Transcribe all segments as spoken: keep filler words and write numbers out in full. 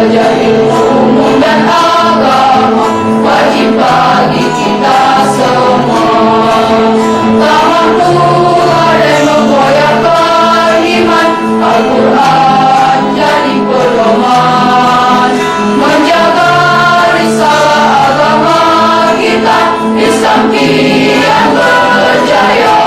Belajar ilmu umum dan agama wajib bagi kita semua. Taman Tuhan dan memboyangkan iman, Al-Quran jadi pedoman, menjaga risalah agama kita, Islam kian berjaya.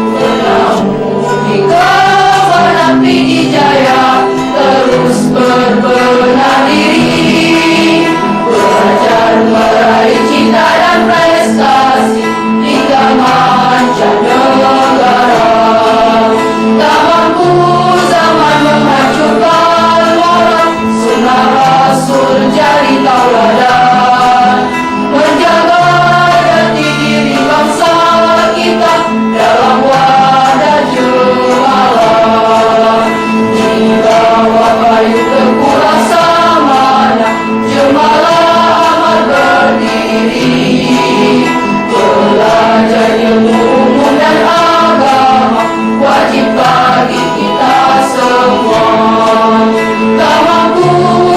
Menamu di kemenangan Pidie Jaya, terus berbenah diri, belajar meraih cita dan prestasi hingga mancanegara. Tak mampu zaman menghancurkan moral, sunnah Rasul jadi tauladan, menjaga jati diri bangsa kita dalam wadah jeumala. Di bawah payung Teungku Laksamana, jeumala amat berdiri. Belajar ilmu umum dan agama wajib bagi kita semua. Tak mampu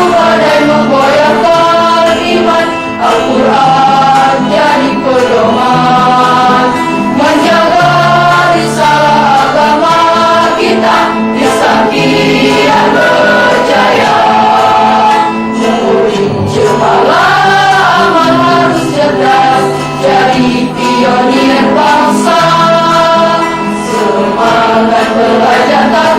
badai menggoyahkan iman, Al-Quran jadi pedoman, menjaga risalah agama kita, Islam kian berjaya. Murid jeumala amat harus cerdas, jadi pionir bangsa. Semangat belajar tak